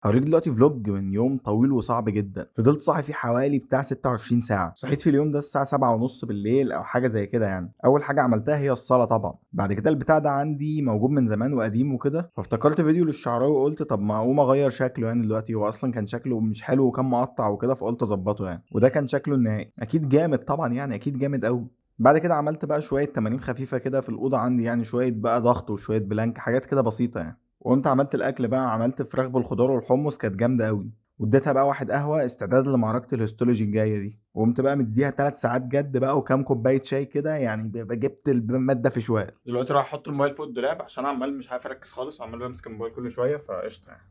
هوريك دلوقتي vlog من يوم طويل وصعب جدا، فضلت صاحي فيه حوالي بتاع 26 ساعة. صحيت في اليوم ده الساعة 7:30 بالليل او حاجة زي كده يعني. اول حاجة عملتها هي الصلاة طبعا. بعد كده البتاع ده عندي موجود من زمان وقديم وكده، فافتكرت فيديو للشعراوي وقلت طب ما اقوم اغير شكله يعني دلوقتي، هو اصلا كان شكله مش حلو وكان مقطع وكده، فقلت اظبطه يعني. وده كان شكله النهائي، اكيد جامد طبعا يعني، اكيد جامد قوي. بعد كده عملت بقى شوية تمارين خفيفة كده في الاوضة عندي يعني، شوية بقى ضغط وشوية plank، حاجات كده بسيطة يعني. وقمت عملت الاكل بقى، عملت فراخ بالخضار والحمص، كانت جامدة قوي. واديتها بقى واحد قهوة استعداد لمعركه ال histology الجاية دي. وقمت بقى مديها 3 ساعات جد بقى وكام كوباية شاي كده يعني، جبت المادة في شوية. دلوقتي راح احط الموبايل فوق الدولاب عشان عمال مش عارف اركز خالص، وعمال بمسك الموبايل كل شوية، فقشطه يعني.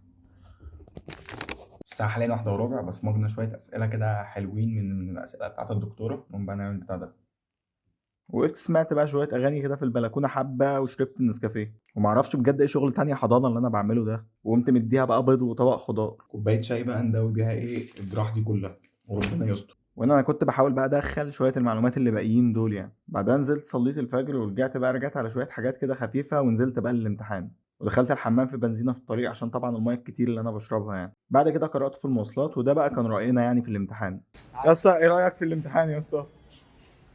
الساعة حاليا 1:15، بس مجنا شوية اسئلة كده حلوين من الاسئلة بتاعت الدكتورة، نقوم بقى نعمل بتاع ده. وقفت سمعت بقى شوية اغاني كده في البلكونه حبه، وشربت النسكافيه، ومعرفش بجد ايه شغل تانية حضانة اللي انا بعمله ده. وقمت مديها بقى بيض وطبق خضار، كوباية شاي بقى نداوي بيها ايه الجراح دي كلها، وربنا يستر. وانا كنت بحاول بقى ادخل شوية المعلومات اللي باقيين دول يعني. بعدها نزلت صليت الفجر ورجعت بقى، رجعت على شوية حاجات كده خفيفة، ونزلت بقى للامتحان. ودخلت الحمام في بنزينة في الطريق عشان طبعا المية الكتير اللي انا بشربها يعني. بعد كده قرات في المواصلات، وده بقى كان راينا يعني في الامتحان. يا اسطى ايه رايك في الامتحان يا اسطى؟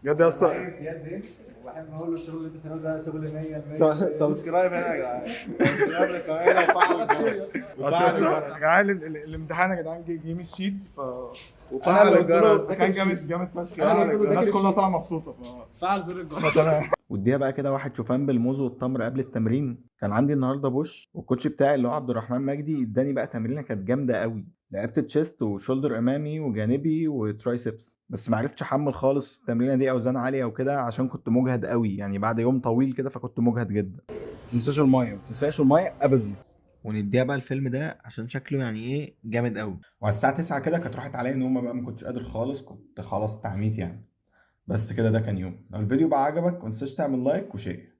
بجد يا اسطى زياد زين، وبحب اقول له الشغل اللي انت بتعمله ده شغل 100%. subscribe هنا يا جدعان، subscribe للقناة وفعل الجرس. بس يا اسطى يا جدعان الامتحان يا جدعان جه من ال sheet، وفعل أنا اللي قلت له الجرس. كان جامد جامد فشخ، أنا اللي قلت له الناس ذاكر كلها ال sheet. طالعه مبسوطة فعل زر الجرس. فتمام. واديها بقى كده واحد شوفان بالموز والتمر قبل التمرين. كان عندي النهارده push، وال coach بتاعي اللي هو عبد الرحمن مجدي اداني بقى تمرينه كانت جامدة قوي. لعبت chest و shoulder امامي وجانبي و triceps، بس ما عرفتش احمل خالص في التمرينه دي اوزان عالية وكده عشان كنت مجهد قوي يعني، بعد يوم طويل كده فكنت مجهد جدا. ما تنساش المية، ما تنساش المية ابدا. ونديها بقى الفيلم ده عشان شكله يعني ايه جامد قوي. وعلى الساعة 9 كده كانت راحت عليا نومه بقى، ما كنتش قادر خالص، كنت خلاص تعميت يعني. بس كده ده كان يوم. لو الفيديو بقى عجبك ما تنساش تعمل like و share.